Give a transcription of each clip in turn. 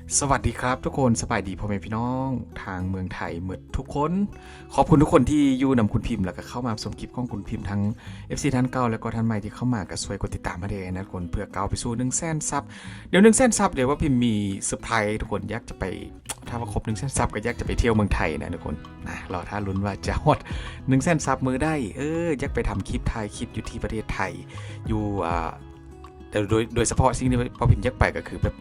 ສະຫວັດດີຄັບທຸກຄົນ, ສະບາຍດີພໍ່ແມ່ພີ່ນ້ອງທາງເມືອງໄທໝົດທຸກຄົນ. ຂອບຄຸນທຸກຄົນທີ່ຢູ່ນຳຄຸນພິມ ແລ້ວກໍເຂົ້າມາຊົມຄລິບຂອງຄຸນພິມ ທັງເອັຟຊີທ່ານເກົ່າ ແລ້ວກໍທ່ານໃໝ່ທີ່ເຂົ້າມາ ກໍຊ່ວຍກົດຕິດຕາມໃຫ້ແດ່ນະທຸກຄົນ ເພື່ອກ້າວໄປສູ່ໜຶ່ງແສນຊັບ. ດຽວໜຶ່ງແສນຊັບ ດຽວວ່າພິມມີເຊີໄພຣສ໌ທຸກຄົນ, ຢາກຈະໄປ ຖ້າວ່າຄົບໜຶ່ງແສນຊັບ ກໍຢາກຈະໄປທ່ຽວເມືອງໄທນະທຸກຄົນນະ. ລໍຖ້າລຸ້ນວ່າຈະຮອດໜຶ່ງແສນຊັບມື້ໃດ. ເອີ ຢາກໄປທຳຄລິບ ຖ່າຍຄລິບຢູ່ທີ່ປະເທດໄທ ຢູ່ ອ່າ ແຕ່ໂດຍ ໂດຍສະເພາະສິ່ງທີ່ພໍ່ພິມຢາກໄປກໍຄືແບບ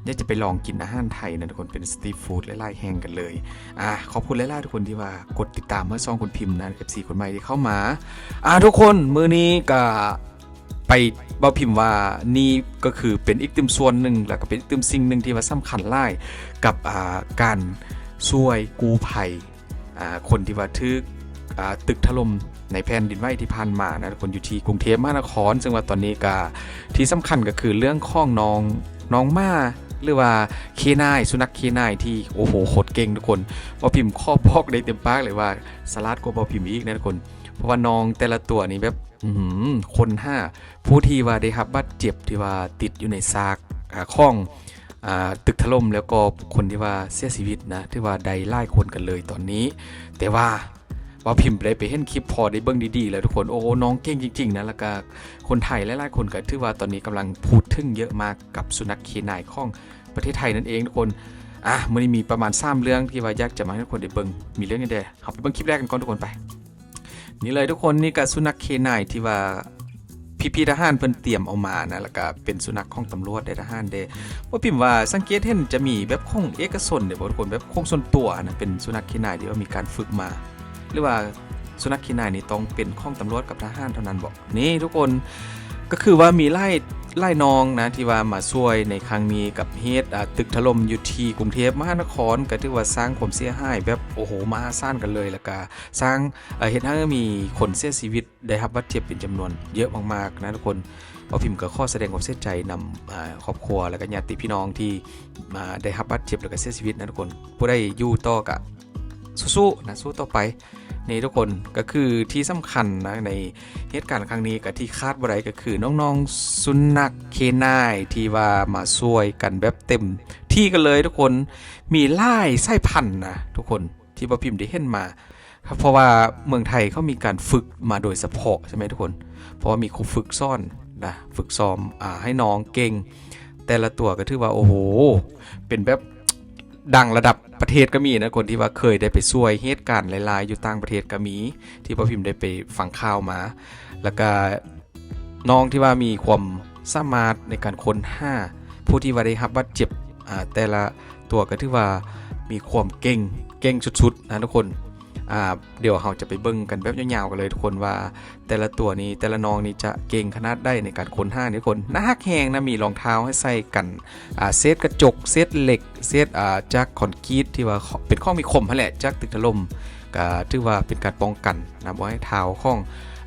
ຢາກຈະໄປລອງກິນອາຫານໄທນະທຸກຄົນ, ເປັນສະຕຣີດຟູດຫຼາຍໆແຫ່ງກັນເລີຍ. ອາ ຂອບຄຸນຫຼາຍໆທຸກຄົນທີ່ວ່າກົດຕິດຕາມເຮົາຊ່ອງຄຸນພິມນະ, ເອັຟຊີຄົນໃໝ່ທີ່ເຂົ້າມາ. ອາ ທຸກຄົນ ມື້ນີ້ກະໄປ ເວົ້າພິມວ່ານີ້ກໍຄືເປັນອີກຕື່ມສ່ວນໜຶ່ງ ແລ້ວກໍເປັນອີກຕື່ມສິ່ງໜຶ່ງທີ່ວ່າສຳຄັນຫຼາຍກັບ ອາ ການຊ່ວຍກູ້ໄພ ອາ ຄົນທີ່ວ່າຖືກ ອາ ຕຶກຖະຫຼົ່ມໃນແຜ່ນດິນໄຫວທີ່ຜ່ານມານະທຸກຄົນ, ຢູ່ທີ່ກຸງເທບມະຫານະຄອນ. ເຊິ່ງວ່າຕອນນີ້ກະທີ່ສຳຄັນກໍຄືເລື່ອງຂອງນ້ອງ ນ້ອງໝາ ຫຼືວ່າເຄນາຍ ສຸນັກເຄນາຍທີ່ ໂອ້ໂຫ ໂຄດເກັ່ງທຸກຄົນ. ເວົ້າພິມຂໍບອກໄດ້ເຕັມປາກເລີຍວ່າສະຫຼາດກວ່າເວົ້າພິມອີກນະທຸກຄົນ, ເພາະວ່ານ້ອງແຕ່ລະຕົວນີ້ແບບ ອືຫື ຄົ້ນຫາຜູ້ທີ່ວ່າໄດ້ຮັບບາດເຈັບ ທີ່ວ່າຕິດຢູ່ໃນຊາກ ອາ ຂອງ ອາ ຕຶກຖະຫຼົ່ມ ແລ້ວກໍຄົນທີ່ວ່າເສຍຊີວິດນະ ຖືວ່າໄດ້ຫຼາຍຄົນກັນເລີຍຕອນນີ້. ແຕ່ວ່າ ເວົ້າພິມໄດ້ໄປເຫັນຄລິບ ພໍໄດ້ເບິ່ງດີໆແລ້ວທຸກຄົນ, ໂອ້ ນ້ອງເກັ່ງຈິງໆນະ. ແລ້ວກະຄົນໄທຫຼາຍໆຄົນກໍຖືວ່າຕອນນີ້ກຳລັງພູດເຖິງເຍອະມາກກັບສຸນັກເຄນາຍຂອງປະເທດໄທນັ້ນເອງທຸກຄົນ. ອາ ມື້ນີ້ມີປະມານສາມເລື່ອງທີ່ວ່າຢາກຈະມາໃຫ້ທຸກຄົນໄດ້ເບິ່ງ. ມີເລື່ອງຫຍັງແດ່? ເຮົາໄປເບິ່ງຄລິບແລກກັນກ່ອນທຸກຄົນ ໄປ. ນີ້ເລີຍທຸກຄົນ, ນີ້ກະສຸນັກເຄນາຍທີ່ວ່າພີ່ໆທະຫານເພິ່ນຕຽມເອົາມານະ, ແລ້ວກະເປັນສຸນັກຂອງຕຳຫຼວດແດ່ ທະຫານແດ່. ເວົ້າພິມວ່າສັງເກດເຫັນຈະມີແບບຂອງເອກະຊົນເດ້ບໍ່ທຸກຄົນ, ແບບຂອງສ່ວນຕົວນະ, ເປັນສຸນັກເຄນາຍທີ່ວ່າມີການຝຶກມາ ຫຼືວ່າສຸນັກເຄນາຍນີ້ຕ້ອງເປັນຂອງຕຳຫຼວດກັບທະຫານເທົ່ານັ້ນບໍ? ນີ້ທຸກຄົນ, ກໍຄືວ່າມີຫຼາຍ ຫຼາຍນ້ອງນະ ທີ່ວ່າມາຊ່ວຍໃນຄັ້ງນີ້ກັບເຫດ ອາ ຕຶກຖະຫຼົ່ມຢູ່ທີ່ກຸງເທບມະຫານະຄອນ, ກໍຖືວ່າສ້າງຄວາມເສຍຫາຍແບບ ໂອ້ໂຫ ມະຫາສານກັນເລີຍ, ແລ້ວກະສ້າງ ເຮັດໃຫ້ມີຄົນເສຍຊີວິດ ໄດ້ຮັບບາດເຈັບເປັນຈຳນວນເຍອະມາກໆນະທຸກຄົນ. ເວົ້າພິມກໍຂໍສະແດງຄວາມເສຍໃຈນຳ ອາ ຄອບຄົວ ແລ້ວກໍຍາດຕິພີ່ນ້ອງທີ່ ອາ ໄດ້ຮັບບາດເຈັບ ແລ້ວກໍເສຍຊີວິດນະທຸກຄົນ. ຜູ້ໃດຢູ່ຕໍ່ກໍສູ້ໆນະ, ສູ້ຕໍ່ໄປ. ນີ້ທຸກຄົນ, ກໍຄືທີ່ສຳຄັນນະ ໃນເຫດການຄັ້ງນີ້ ກໍທີ່ຂາດບໍ່ໄດ້ກໍຄືນ້ອງໆສຸນັກເຄນາຍທີ່ວ່າມາຊ່ວຍກັນແບບເຕັມທີ່ກັນເລີຍທຸກຄົນ. ມີຫຼາຍສາຍພັນນະທຸກຄົນ ທີ່ເວົ້າພິມໄດ້ເຫັນມາ. ເພາະວ່າເມືອງໄທເຂົາມີການຝຶກມາໂດຍສະເພາະໃຊ່ໄໝທຸກຄົນ? ເພາະວ່າມີຄູຝຶກສອນນະ, ຝຶກຊ້ອມ ອາ ໃຫ້ນ້ອງເກັ່ງ. ແຕ່ລະຕົວກໍຖືວ່າ ໂອ້ໂຫ ເປັນແບບດັງລະດັບປະເທດກໍມີນະ, ຄົນທີ່ວ່າເຄີຍໄດ້ໄປຊ່ວຍເຫດການຫຼາຍໆຢູ່ຕ່າງປະເທດກໍມີ ທີ່ເວົ້າພິມໄດ້ໄປຟັງຂ່າວມາ. ແລ້ວກະ ນ້ອງທີ່ວ່າມີຄວາມສາມາດໃນການຄົ້ນຫາຜູ້ທີ່ວ່າໄດ້ຮັບບາດເຈັບ ອາ ແຕ່ລະຕົວກໍຖືວ່າມີຄວາມເກັ່ງ ເກັ່ງສຸດໆນະທຸກຄົນ. ອາ ດຽວເຮົາຈະໄປເບິ່ງກັນແບບຍາວໆກັນເລີຍທຸກຄົນ ວ່າແຕ່ລະຕົວນີ້ ແຕ່ລະນ້ອງນີ້ຈະເກັ່ງຂະໜາດໃດໃນການຄົ້ນຫານີ້ທຸກຄົນ. ໜ້າຮັກແຮງນະ, ມີລອງເທົ້າໃຫ້ໃສ່ກັນ ອາ ເສດກະຈົກ ເສດເຫຼັກ ເສດ ອາ ຈາກຄອນກຣີດທີ່ວ່າເປັນຂອງມີຄົມຫັ້ນແຫຼະ ຈາກຕຶກຖະຫຼົ່ມ. ກໍຖືວ່າເປັນການປ້ອງກັນນະ ບໍ່ໃຫ້ເທົ້າຂອງ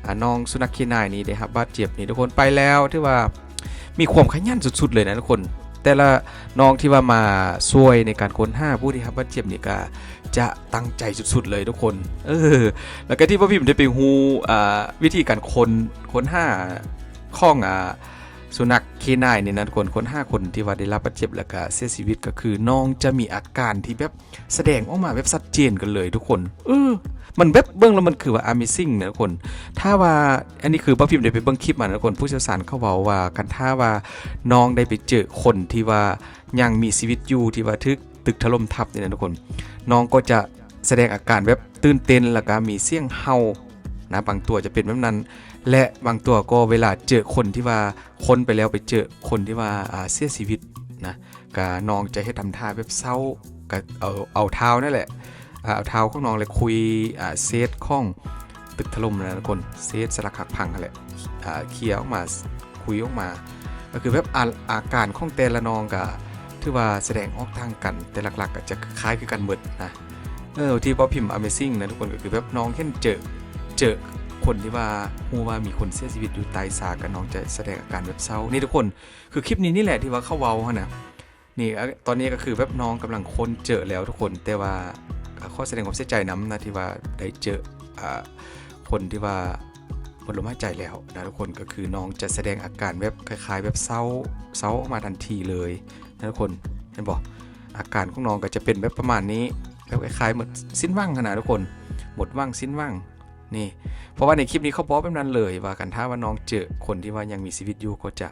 ອາ ນ້ອງສຸນັກເຄນາຍນີ້ໄດ້ຮັບບາດເຈັບນີ້ທຸກຄົນ. ໄປແລ້ວຖືວ່າມີຄວາມຂະຫຍັນສຸດໆເລີຍນະທຸກຄົນ. ແຕ່ລະນ້ອງທີ່ວ່າມາຊ່ວຍໃນການຄົ້ນຫາຜູ້ທີ່ຮັບບາດເຈັບນີ້ ກໍຈະຕັ້ງໃຈສຸດໆເລີຍທຸກຄົນ. ເອີ ແລ້ວກໍທີ່ວ່າພິມໄດ້ໄປຮູ້ ອາ ວິທີການຄົ້ນ ຄົ້ນຫາຂອງ ອາ ສຸນັກເຄນາຍນີ້ນະທຸກຄົນ, ຄົ້ນຫາຄົນທີ່ວ່າໄດ້ຮັບບາດເຈັບ ແລ້ວກໍເສຍຊີວິດ ກໍຄືນ້ອງຈະມີອາການທີ່ແບບ ສະແດງອອກມາແບບຊັດເຈນກັນເລີຍທຸກຄົນ. ເອີ ມັນແບບເບິ່ງແລ້ວມັນຄືວ່າ Amazing ນະທຸກຄົນ. ຖ້າວ່າ ອັນນີ້ຄືເວົ້າພິມໄດ້ໄປເບິ່ງຄລິບມານະທຸກຄົນ, ຜູ້ຊ່ຽວຊານເຂົາເວົ້າວ່າ ຄັນຖ້າວ່ານ້ອງໄດ້ໄປເຈີຄົນທີ່ວ່າຍັງມີຊີວິດຢູ່ ທີ່ວ່າຖືກຕຶກຖະຫຼົ່ມທັບນີ້ນະທຸກຄົນ, ນ້ອງກໍຈະສະແດງອາການແບບຕື່ນເຕັ້ນ ແລ້ວກໍມີສຽງເຫົ່ານະ, ບາງຕົວຈະເປັນແບບນັ້ນ. ແລະ ບາງຕົວກໍເວລາເຈີຄົນທີ່ວ່າ ຄົນໄປແລ້ວໄປເຈີຄົນທີ່ວ່າ ອາ ເສຍຊີວິດນະ, ກະນ້ອງຈະເຮັດທຳທ່າແບບເສົ້າ, ກະເອົາ ເອົາເທົ້ານັ້ນແຫຼະ ອາ ເອົາເທົ້າຂອງນ້ອງແຫຼະ ຄຸຍ ອາ ເສດຂອງຕຶກຖະຫຼົ່ມນັ້ນນະທຸກຄົນ, ເສດສະຫຼັກຫັກພັງຫັ້ນແຫຼະ ອາ ເຄຍອອກມາ ຄຸຍອອກມາ. ກໍຄືແບບ ອາ ອາການຂອງແຕ່ລະນ້ອງກະຖືວ່າສະແດງອອກຕ່າງກັນ, ແຕ່ຫຼັກໆກະຈະຄ້າຍຄືກັນໝົດນະ. ເອີ ທີ່ເວົ້າພິມ Amazing ນະທຸກຄົນ, ກໍຄືແບບນ້ອງເຫັນເຈີ ເຈີຄົນທີ່ວ່າຮູ້ວ່າມີຄົນເສຍຊີວິດຢູ່ໃຕ້ຊາກ ກະນ້ອງຈະສະແດງອາການແບບເສົ້າ. ນີ້ທຸກຄົນ, ຄືຄລິບນີ້ນີ້ແຫຼະທີ່ວ່າເຂົາເວົ້າຫັ້ນນະ. ນີ້ ອາ ຕອນນີ້ກໍຄືແບບນ້ອງກຳລັງຄົ້ນເຈີແລ້ວທຸກຄົນ, ແຕ່ວ່າ ອາ ຂໍສະແດງຄວາມເສຍໃຈນຳນະ ທີ່ວ່າໄດ້ເຈີ ອາ ຄົນທີ່ວ່າໝົດລົມຫາຍໃຈແລ້ວນະທຸກຄົນ. ກໍຄືນ້ອງຈະສະແດງອາການແບບຄ້າຍໆແບບເສົ້າ ເສົ້າອອກມາທັນທີເລີຍນະທຸກຄົນ, ເຫັນບໍ່? ອາການຂອງນ້ອງກໍຈະເປັນແບບປະມານນີ້ ແບບຄ້າຍໆໝົດສິ້ນຫວັງຫັ້ນນະທຸກຄົນ ໝົດຫວັງສິ້ນຫວັງນີ້. ເພາະວ່າໃນຄລິບນີ້ເຂົາບອກແບບນັ້ນເລີຍ ວ່າຄັນຖ້າວ່ານ້ອງເຈີຄົນທີ່ວ່າຍັງມີຊີວິດຢູ່ ກໍຈະ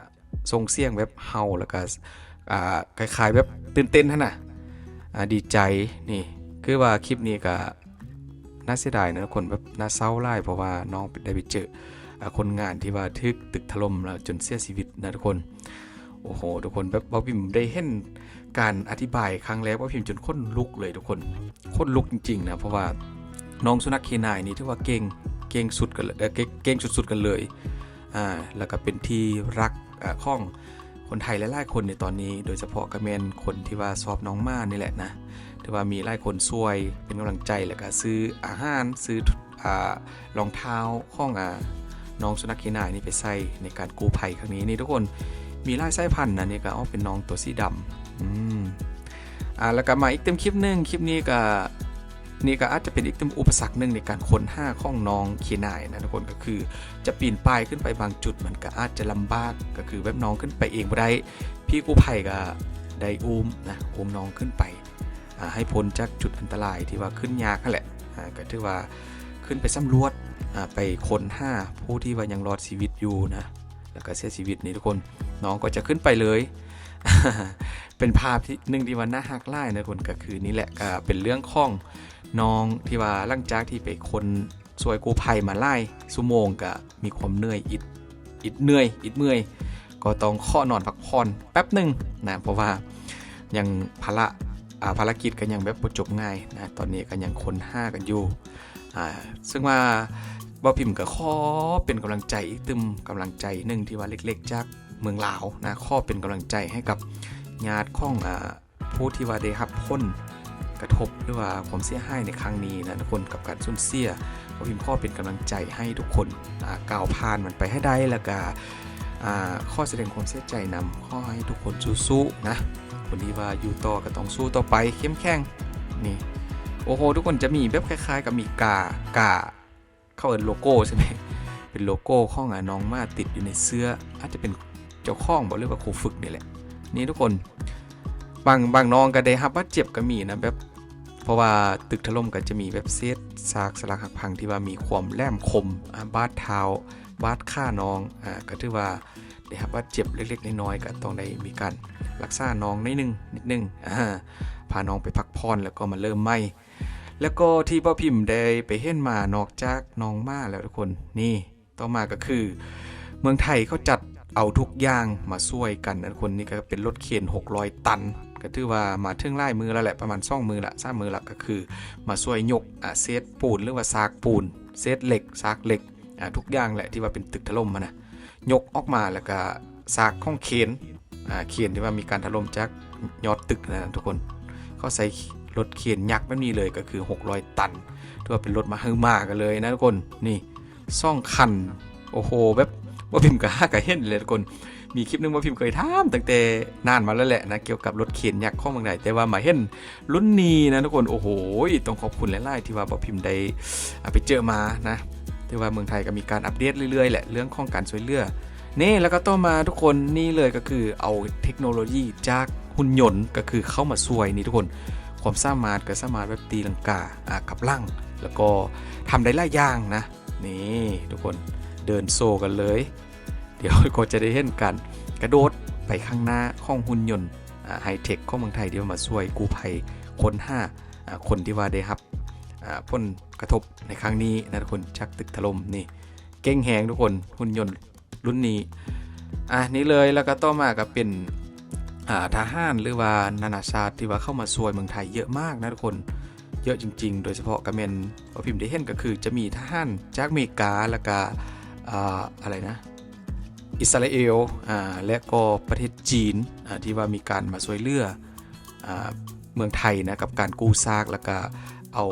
ສົ່ງສຽງແບບເຫົ່າ ແລ້ວກໍ ອ່າ ຄ້າຍໆແບບຕື່ນເຕັ້ນຫັ້ນນະ ອ່າ ດີໃຈ. ນີ້ຄືວ່າຄລິບນີ້ກໍໜ້າເສຍດາຍນະທຸກຄົນ ແບບໜ້າເສົ້າຫຼາຍ ເພາະວ່ານ້ອງໄດ້ໄປເຈີ ອ່າ ຄົນງານທີ່ວ່າຖືກຕຶກຖະຫຼົ່ມແລ້ວຈົນເສຍຊີວິດນະທຸກຄົນ. ໂອ້ໂຫ ທຸກຄົນ ແບບເວົ້າພິມໄດ້ເຫັນການອະທິບາຍຄັ້ງແລກ ເວົ້າພິມຈົນຂົນລຸກເລີຍທຸກຄົນ ຂົນລຸກຈິງໆນະ ເພາະວ່ານ້ອງສຸນັກເຄນາຍນີ້ຖືວ່າເກັ່ງ ເກັ່ງສຸດກັນເລີຍ ເກັ່ງ ເກັ່ງສຸດໆກັນເລີຍ ອ່າ ແລ້ວກໍເປັນທີ່ຮັກ ອ່າ ຂອງຄົນໄທຫຼາຍໆຄົນໃນຕອນນີ້ ໂດຍສະເພາະກໍແມ່ນຄົນທີ່ວ່າຊອບນ້ອງໝານີ້ແຫຼະນະ ຖືວ່າມີຫຼາຍຄົນຊ່ວຍເປັນກຳລັງໃຈ ແລ້ວກໍຊື້ອາຫານ ຊື້ ອ່າ ລອງເທົ້າຂອງ ອ່າ ນ້ອງສຸນັກເຄນາຍນີ້ໄປໃສ່ໃນການກູ້ໄພຄັ້ງນີ້. ນີ້ທຸກຄົນ ມີຫຼາຍສາຍພັນນະ ນີ້ກໍອອກເປັນນ້ອງຕົວສີດຳ ອືມ ອ່າ ແລ້ວກໍມາອີກຕື່ມຄລິບໜຶ່ງ ຄລິບນີ້ກໍ ນີ້ກໍອາດຈະເປັນອີກຕື່ມອຸປະສັກໜຶ່ງໃນການຄົ້ນຫາຂອງນ້ອງເຄນາຍນະທຸກຄົນ ກໍຄືຈະປີນປ່າຍຂຶ້ນໄປບາງຈຸດ ມັນກໍອາດຈະລຳບາກ ກໍຄືແບບນ້ອງຂຶ້ນໄປເອງບໍ່ໄດ້ ພີ່ກູ້ໄພກໍໄດ້ອຸ້ມນະ ອຸ້ມນ້ອງຂຶ້ນໄປ ອ່າ ໃຫ້ພົ້ນຈາກຈຸດອັນຕະລາຍທີ່ວ່າຂຶ້ນຍາກຫັ້ນແຫຼະ ອ່າ ກໍຖືວ່າຂຶ້ນໄປສຳຫຼວດ ອ່າ ໄປຄົ້ນຫາຜູ້ທີ່ວ່າຍັງລອດຊີວິດຢູ່ນະ ແລ້ວກໍເສຍຊີວິດນີ້ທຸກຄົນ ນ້ອງກໍຈະຂຶ້ນໄປເລີຍ ເປັນພາບທີ່ ໜຶ່ງທີ່ວ່າໜ້າຮັກຫຼາຍນະທຸກຄົນ ກໍຄືນີ້ແຫຼະ ກໍເປັນເລື່ອງຂອງນ້ອງທີ່ວ່າຫຼັງຈາກທີ່ໄປຄົ້ນ ຊ່ວຍກູ້ໄພມາຫຼາຍຊົ່ວໂມງ ກະມີຄວາມເໜື່ອຍ ອິດ ອິດເໜື່ອຍ ອິດເມື່ອຍ ກໍຕ້ອງຂໍນອນພັກຜ່ອນແປັບໜຶ່ງນະ ເພາະວ່າຍັງພາລະ ອ່າ ພາລະກິດກໍຍັງແບບບໍ່ຈົບງ່າຍນະ ຕອນນີ້ກໍຍັງຄົ້ນຫາກັນຢູ່ ອ່າ ເຊິ່ງວ່າບ່າວພິມກໍຂໍເປັນກຳລັງໃຈອີກຕື່ມ ກຳລັງໃຈໜຶ່ງທີ່ວ່າເລັກໆຈາກເມືອງລາວນະ ຂໍເປັນກຳລັງໃຈໃຫ້ກັບຍາດຂອງ ອ່າ ຜູ້ທີ່ວ່າໄດ້ຮັບຜົນກະທົບ ຫຼືວ່າຄວາມເສຍຫາຍໃນຄັ້ງນີ້ນະທຸກຄົນ ກັບການສູນເສຍ ບ່າວພິມຂໍເປັນກຳລັງໃຈໃຫ້ທຸກຄົນ ອ່າ ກ້າວຜ່ານມັນໄປໃຫ້ໄດ້ ແລ້ວກະ ອ່າ ຂໍສະແດງຄວາມເສຍໃຈນຳ ຂໍໃຫ້ທຸກຄົນສູ້ໆນະ ຄົນທີ່ວ່າຢູ່ຕໍ່ກໍຕ້ອງສູ້ຕໍ່ໄປ ເຂັ້ມແຂງ ນີ້ ໂອ້ໂຫ ທຸກຄົນ ຈະມີແບບຄ້າຍໆກັບມີກາ ກາ ເຂົາເອີ້ນໂລໂກ້ໃຊ່ໄໝ ເປັນໂລໂກ້ຂອງ ອາ ນ້ອງໝາຕິດຢູ່ໃນເສື້ອ ອາດຈະເປັນເຈົ້າຂອງບໍ ຫຼືວ່າຄູຝຶກນີ້ແຫຼະ ນີ້ທຸກຄົນ ບາງ ບາງນ້ອງກໍໄດ້ຮັບບາດເຈັບກໍມີນະ ແບບ ເພາະວ່າຕຶກຖະຫຼົ່ມກໍຈະມີແບບເສດຊາກສະຫຼັກຫັກພັງທີ່ວ່າມີຄວາມແຫຼມຄົມ ອາ ບາດເທົ້າ ບາດຂານ້ອງ ອາ ກໍຖືວ່າໄດ້ຮັບບາດເຈັບເລັກໆນ້ອຍໆ ກໍຕ້ອງໄດ້ມີການລັກສານ້ອງໜ້ອຍໜຶ່ງ ນິດໜຶ່ງ ອາ ພານ້ອງໄປພັກຜ່ອນ ແລ້ວກໍມາເລີ່ມໃໝ່. ແລ້ວກໍທີ່ບ່າວພິມໄດ້ໄປເຫັນມາ ນອກຈາກນ້ອງໝາແລ້ວທຸກຄົນ ນີ້ ຕໍ່ມາກໍຄືເມືອງໄທເຂົາຈັດເອົາທຸກຢ່າງມາຊ່ວຍກັນນະທຸກຄົນ ນີ້ກໍເປັນລົດເຂນຫົກຮ້ອຍຕັນ ກໍຖືວ່າມາເຖິງຫຼາຍມື້ແລ້ວແຫຼະ ປະມານສອງມື້ລະ ສາມມື້ລະ ກໍຄືມາຊ່ວຍຍົກ ອາ ເສດປູນ ຫຼືວ່າຊາກປູນ ເສດເຫຼັກ ຊາກເຫຼັກ ອາ ທຸກຢ່າງແຫຼະ ທີ່ວ່າເປັນຕຶກຖະຫຼົ່ມຫັ້ນນະ ຍົກອອກມາ ແລ້ວກະຊາກຂອງເຄນ ອາ ເຄນທີ່ວ່າມີການຖະຫຼົ່ມຈາກຍອດຕຶກນະທຸກຄົນ ເຂົາໃສ່ລົດເຄນຍັກແບບນີ້ເລີຍ ກໍຄືຫົກຮ້ອຍຕັນ ຖືວ່າເປັນລົດມະຫຶມາກັນເລີຍນະທຸກຄົນ ນີ້ສອງຄັນ ໂອ້ໂຫ ແບບບ່າວພິມກໍຫາກໍເຫັນແຫຼະທຸກຄົນ ມີຄລິບໜຶ່ງບ່າວພິມເຄີຍຖາມຕັ້ງແຕ່ນານມາແລ້ວແຫຼະນະ ກ່ຽວກັບລົດເຄນຍັກຂອງເມືອງໄທ ແຕ່ວ່າມາເຫັນ ລຸ້ນນີ້ນະທຸກຄົນ ໂອ້ໂຫ ຕ້ອງຂອບຄຸນຫຼາຍໆ ທີ່ວ່າບ່າວພິມໄດ້ ອາ ໄປເຈີມານະ ຖືວ່າເມືອງໄທກໍມີການອັບເດດເລື້ອຍໆແຫຼະ ເລື່ອງຂອງການຊ່ວຍເຫຼືອ ນີ້ ແລ້ວກໍຕໍ່ມາທຸກຄົນ ນີ້ເລີຍກໍຄືເອົາເທັກໂນໂລຢີຈາກຫຸ່ນຍົນ ກໍຄືເຂົ້າມາຊ່ວຍນີ້ທຸກຄົນ ຄວາມສາມາດກໍສາມາດແບບຕີລັງກາ ອາ ກັບຫຼັງ ແລ້ວກໍທຳໄດ້ຫຼາຍຢ່າງນະ ນີ້ທຸກຄົນ ເດີນໂຊກັນເລີຍ ດຽວກໍຈະໄດ້ເຫັນການກະໂດດໄປຂ້າງໜ້າຂອງຫຸ່ນຍົນ ອາ ໄຮເທັກຂອງເມືອງໄທ ທີ່ວ່າມາຊ່ວຍກູ້ໄພຄົ້ນຫາ ອາ ຄົນທີ່ວ່າໄດ້ຮັບ ອາ ຜົນກະທົບໃນຄັ້ງນີ້ນະທຸກຄົນ ຈາກຕຶກຖະຫຼົ່ມນີ້ ເກັ່ງແຮງທຸກຄົນ ຫຸ່ນຍົນລຸ້ນນີ້ ອາ ນີ້ເລີຍ ແລ້ວກໍຕໍ່ມາກໍເປັນ ອາ ທະຫານ ຫຼືວ່ານານາຊາດ ທີ່ວ່າເຂົ້າມາຊ່ວຍເມືອງໄທເຍອະມາກນະທຸກຄົນ ເຍອະຈິງໆ ໂດຍສະເພາະກໍແມ່ນ ບ່າວພິມໄດ້ເຫັນກໍຄືຈະມີທະຫານຈາກເມກາ ແລ້ວກໍ ອາ ອາ ອາໄລນະ ອິດສະຣາເອວ ອາ ແລະກໍປະເທດຈີນ ອາ ທີ່ວ່າມີການມາຊ່ວຍເຫຼືອ ອາ ເມືອງໄທນະ ກັບການກູ້ຊາກ ແລ້ວກະເອົາ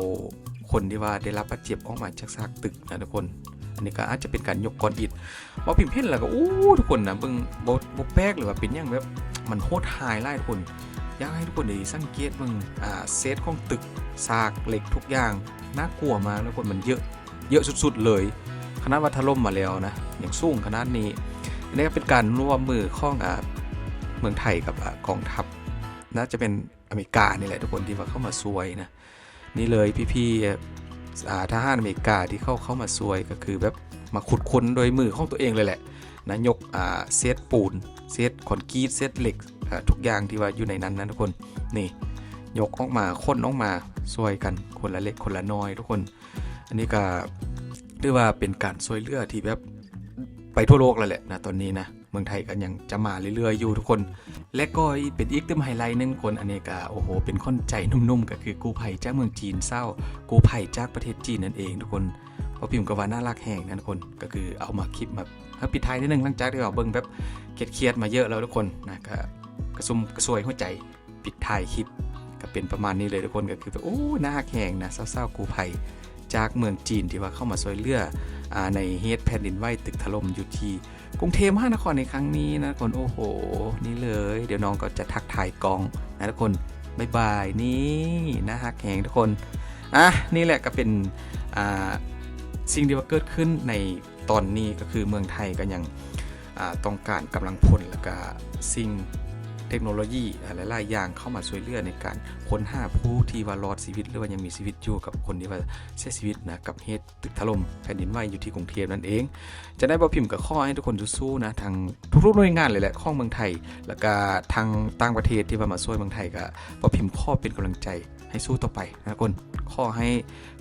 ຄົນທີ່ວ່າໄດ້ຮັບບາດເຈັບອອກມາຈາກຊາກຕຶກນະທຸກຄົນ ອັນນີ້ກໍອາດຈະເປັນການຍົກກ້ອນອິດ ບ່າວພິມເຫັນແລ້ວກໍ ໂອ້ ທຸກຄົນນະ ເບິ່ງ ບໍ່ ບໍ່ແປກເລີຍວ່າເປັນຫຍັງ ແບບມັນໂຫດຮ້າຍຫຼາຍທຸກຄົນ ຢາກໃຫ້ທຸກຄົນໄດ້ສັງເກດເບິ່ງ ອາ ເສດຂອງຕຶກ ຊາກເຫຼັກ ທຸກຢ່າງ ໜ້າກົວມາກນະທຸກຄົນ ມັນເຍອະ ເຍອະສຸດໆເລີຍ ຂະໜາດວ່າຖະຫຼົ່ມມາແລ້ວນະ ຍັງສູງຂະໜາດນີ້ ອັນນີ້ກໍເປັນການຮ່ວມມືຂອງ ອາ ເມືອງໄທກັບ ອາ ກອງທັບ ໜ້າຈະເປັນອາເມລິການີ້ແຫຼະທຸກຄົນ ທີ່ວ່າເຂົ້າມາຊ່ວຍນະ. ນີ້ເລີຍ ພີ່ໆ ອ່າ ທະຫານອາເມລິກາທີ່ເຂົາເຂົ້າມາຊ່ວຍ ກໍຄືແບບມາຂຸດຄົ້ນໂດຍມືຂອງຕົວເອງເລີຍແຫຼະນະ, ຍົກ ອ່າ ເສດປູນ ເສດຄອນກຣີດ ເສດເຫຼັກ ອ່າ ທຸກຢ່າງທີ່ວ່າຢູ່ໃນນັ້ນນະທຸກຄົນ. ນີ້ ຍົກອອກມາ ຂົນອອກມາ ຊ່ວຍກັນຄົນລະເລັກຄົນລະນ້ອຍທຸກຄົນ. ອັນນີ້ກໍຖືວ່າເປັນການຊ່ວຍເຫຼືອທີ່ແບບໄປທົ່ວໂລກແລ້ວແຫຼະນະ ຕອນນີ້ນະ. ເມືອງໄທກໍຍັງຈະມາເລື້ອຍໆຢູ່ທຸກຄົນ. ແລະກໍເປັນອີກຕື່ມໄຮໄລໜຶ່ງຄົນ ອັນນີ້ກໍ ໂອ້ໂຫ ເປັນຂວັນໃຈໜຸ່ມໆ ກໍຄືກູ້ໄພຈາກເມືອງຈີນ ຊາວກູ້ໄພຈາກປະເທດຈີນນັ້ນເອງທຸກຄົນ. ບໍ່ພິມກໍວ່າໜ້າຮັກແຮງນະທຸກຄົນ. ກໍຄືເອົາມາຄລິບມາ ເຮົາປິດທ້າຍນິດໜຶ່ງ ຫຼັງຈາກທີ່ວ່າເບິ່ງແບບຄຽດໆມາເຍອະແລ້ວທຸກຄົນນະ ກໍກະຊຸມກະຊວຍຫົວໃຈ ປິດທ້າຍຄລິບກໍເປັນປະມານນີ້ເລີຍທຸກຄົນ. ກໍຄືແບບ ໂອ້ ໜ້າຮັກແຮງນະ ຊາວໆກູ້ໄພຈາກເມືອງຈີນ ທີ່ວ່າເຂົ້າມາຊ່ວຍເຫຼືອ ອ່າ ໃນເຫດແຜ່ນດິນໄຫວຕຶກຖະຫຼົ່ມຢູ່ທີ່ກຸງເທບມະຫານະຄອນໃນຄັ້ງນີ້ນະທຸກຄົນ. ໂອ້ໂຫ ນີ້ເລີຍ ດຽວນ້ອງກໍຈະທັກທາຍກ້ອງນະທຸກຄົນ. ບາຍບາຍ. ນີ້ໜ້າຮັກແຮງທຸກຄົນ. ອ່ະ ນີ້ແຫຼະກໍເປັນ ອ່າ ສິ່ງທີ່ວ່າເກີດຂຶ້ນໃນຕອນນີ້ ກໍຄືເມືອງໄທກໍຍັງ ອ່າ ຕ້ອງການກຳລັງພົນ ແລ້ວກະສິ່ງເທັກໂນໂລຢີ ອ່າ ຫຼາຍໆຢ່າງເຂົ້າມາຊ່ວຍເຫຼືອໃນການຄົ້ນຫາຜູ້ທີ່ວ່າລອດຊີວິດ ຫຼືວ່າຍັງມີຊີວິດຢູ່ ກັບຄົນທີ່ວ່າເສຍຊີວິດນະ ກັບເຫດຕຶກຖະຫຼົ່ມແຜ່ນດິນໄຫວຢູ່ທີ່ກຸງເທບນັ້ນເອງ. ຈັ່ງໃດບໍ່ພິມກໍຂໍໃຫ້ທຸກຄົນສູ້ໆນະ ທັງທຸກໆໜ່ວຍງານເລີຍແຫຼະຂອງເມືອງໄທ ແລ້ວກະທັງຕ່າງປະເທດທີ່ວ່າມາຊ່ວຍເມືອງໄທ ກໍບໍ່ພິມຂໍເປັນກຳລັງໃຈ ໃຫ້ສູ້ຕໍ່ໄປນະທຸກຄົນ. ຂໍໃຫ້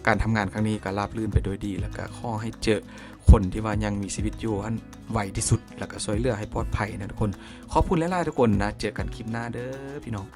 ການທຳງານຄັ້ງນີ້ກໍລາບລື່ນໄປໂດຍດີ ແລ້ວກໍຂໍໃຫ້ເຈີຄົນທີ່ວ່າຍັງມີຊີວິດຢູ່ຫັ້ນໄວທີ່ສຸດ ແລ້ວກໍຊ່ວຍເຫຼືອໃຫ້ປອດໄພນະທຸກຄົນ. ຂອບຄຸນຫຼາຍໆທຸກຄົນນະ, ເຈີກັນຄລິບໜ້າເດີພີ່ນ້ອງ.